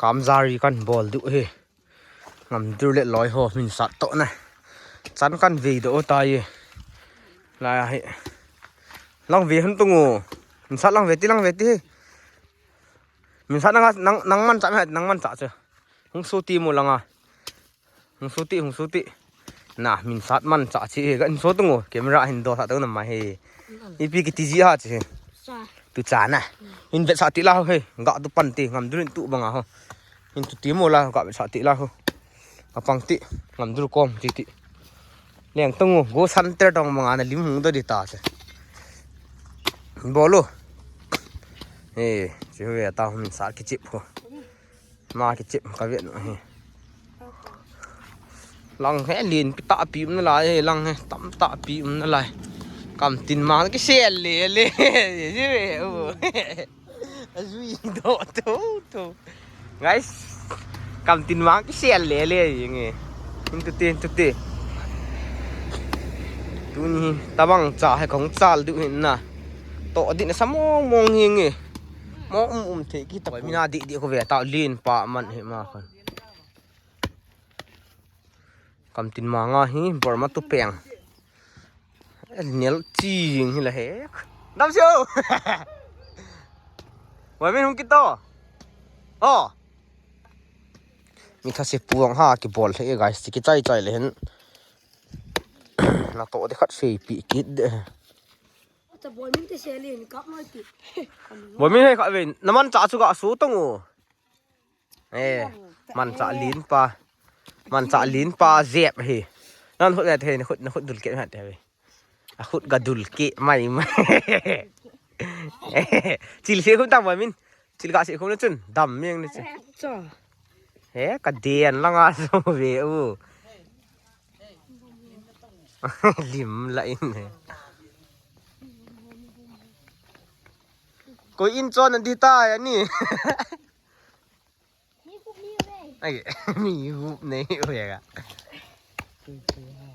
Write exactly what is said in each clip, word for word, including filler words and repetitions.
Kamjari kan bol diu hi. Ngamdur le loi ho min sat to na. Chan kan ve do ta ye. La hi. Lang ve hun tung o. Min sat lang ve ti, lang ve ti hi. Min sat nang, nang, nang man cha, nang man cha che. Hung su ti mo langa. Hung su ti, hung su ti. Na, min sat man cha chi he, kan so tung o, camera hin do sa tung na ma he. Ipi kiti ji ha chi he. Sa. Tu cha na. Hin vet sa ti la ho he, ga tu pan ti, Ngamdur in tu banga ho. Hin tu ti mo la, ga vet sa ti la ho. Apang ti, Ngamdur kom ti ti. Leng tung o, ghost hunter tong banga na lim hung do di ta se. Bol o. Eh, chi ho ve ta min sat kichip ho. Ma kichip ka ve no he. Lang he lin pi ta pi um na lai he, lang he tam ta pi um na lai. Kam tin ma kisel le le. Ji ve o. Ajui do to to. Guys, kam tin ma kisel le le nge. Hin tu te, hin tu te. Tuni tabang cha he kong chal du hin na. To din sa mong mong hi nge. Mo um um the ki ta. Mina di di ko ve ta lin pa man he ma khan. Kam tin ma nga hi Burma tu peng. Nel chi jing hi la he. Dam sio. Wa min hung kito. Oh. Mi tha se puang ha ki bol he guys, ki chai chai le hen. Na to de khat se pi kit de. Acha bol min te se le ni kap noi ti. Bol min he kha ve. Na man cha chu ga su tong o. Eh, man cha lin pa. Man cha lin pa jep hi. Nan khut le the, khut, khut dul ke ha te ve. A khut ga dul ke mai mai. Chil se khum tam min. Chil ga se khum le chun dam meng le chun. Cha. He ka den langa so ve u. Lim la in he. Koi in chon di ta ya ni. Ai, mi gup nei u ya ga.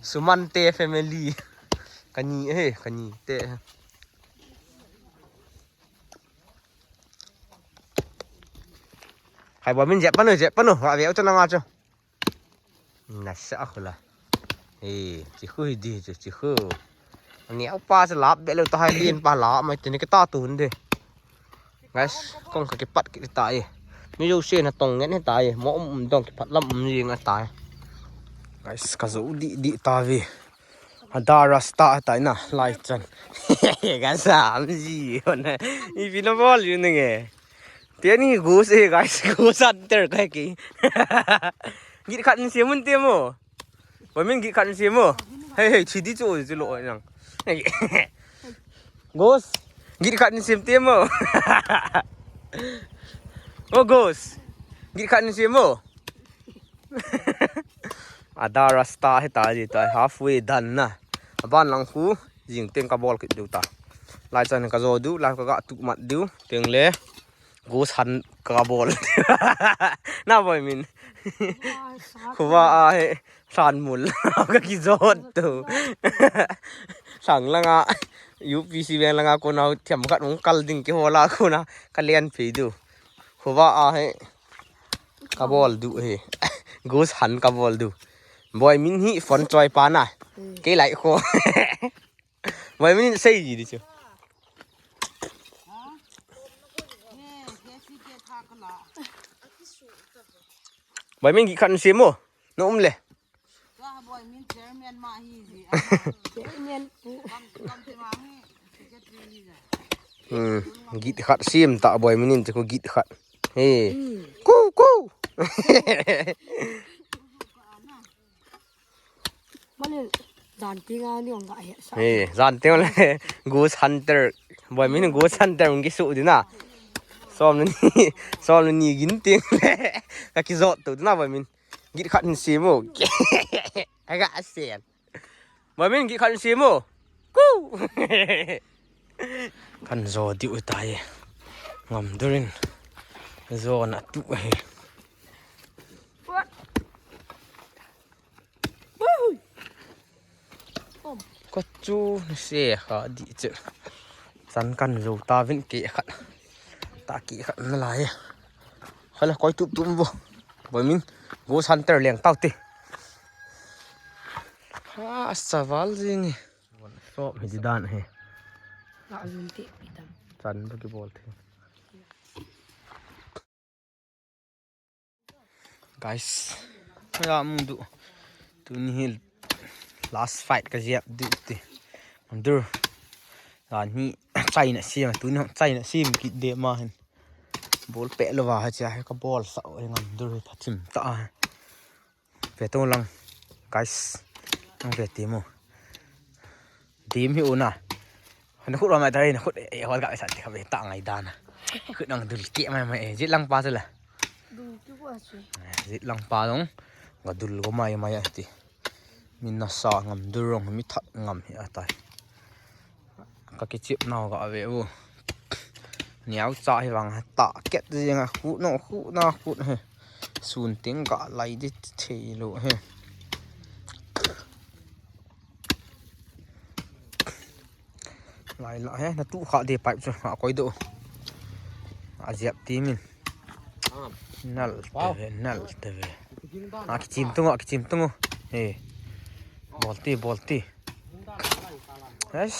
Sumante family. Kani he, kani te. Hai bo min jep panu, jep panu. Wa ve u chana nga chu. Nasa khu la. He, chi khu hi di chu, chi khu. Ani au pa sa lap be lo ta hai lin pa la mai tin ke ta tun de. Guys, kong ka kipat kit ta e. Mi jo se na tong ngen ta e. Mo um um dong kipat lam um jing ta e. Guys, ka jo di di ta ve. Ada rasta ta na lai chan. Ga sam ji hon. Ipi na bol u nge. Te ni ghost e guys, ghost hunter ka ki. Git khat in se mun te mo. Wa min git khat in se mo. Hei hei, chi di chu chu lo nang. Ghost. Git khat in se te mo. O ghost. Git khat in se mo. Ada rasta he ta ji ta, halfway done na. Aban lang khu jing teng ka bol kit diu ta. Lai chan ka jo diu, lai ka ga tu mat diu. Teng le ghost hunt ka bol. Na boi min. Khuwa a he san mul. Ka kijot tu. Sang langa U P C veng langa kona thiam khat mong kal ding kihola kona ka len phi diu. Khuwa a he ka bol diu he. Ghost hunt ka bol diu. Boi min hi phone choi pa na. Kei lai kho. Boi min sei ji di chu. Boi min git khat in se mo. No um le. Chairman pu. Hmm, git khat sem ta boi min in chu git khat. He. Ku ku. Malen jan ti nga ni ong ga he sa. He, jan ti le ghost hunter. Boi min ghost hunter ong ki su di na. Som ni, som ni gin ting le. Ka kijot tu na boi min. Git khat in se mo. Ka ga sen. Boi min git khat in se mo. Ku. Kan jo diu ta e. Ngamdur in. Jo na tu he. Ka chu se kha di che. Chan kan jo ta vin ke khat. Ta ke khat na lai. Khala koi tup tup vo. Boi min ghost hunter leng tau te. Ha, saval jing e. Sop hi di dan he. Chan ba kibol the. Guys, hoya mu du. Tuni hi last fight ka jep du ti. Dur. Jan hi China sim, tuni China sim kit de ma hin. Bol pe lo va ha cha he ka bol sa o ngam dur hi phathim ta. Ve tong lang. Guys, nang ve ti mo. Dim hi una. Na khut ro mai ta na khut e hol ga sa ti ka ve ta ngai dan. Khut nang dul ke mai mai e jit lang pa chu la. Dul ke ko chu. Jit lang pa dong. Ga dul go mai mai a ti. Min na sa ngam dur rong mi that ngam hi a tai. Ka kichip nau ga ve u. Niau cha hi vang ta ket jing a khu no khu na khu he. Sun ting ga lai di thei lo he. Lai la he na tu kha de pipe chu a koi do. A jep ti min. Nal te ve, nal te ve. A kichim tung, a kichim tung. He. Bol ti, bol ti. Yes.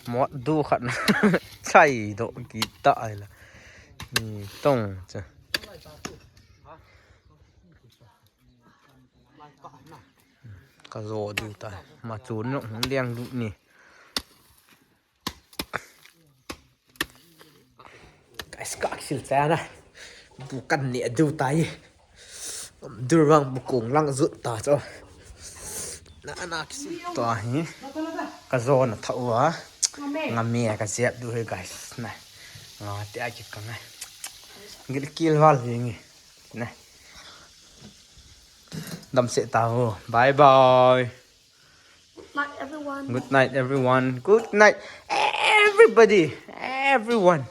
Mot du khat. Chai do ki ta ai la. Ni tong cha. Ka zo du ta. Ma chu no hung liang du ni. Guys, ka kisil cha na. Bu kan ne du tai. Dur bang bu kong lang zut ta cho. Na na kisil to hi. Ka zo na tha wa. Nga me ka jep du he guys na. Nga te a ki ka ngai. Gil kil wal hi ngi. Na. Dam se ta ho. Bye bye. Night, everyone. Good night, everyone. Good night, everybody. Everyone.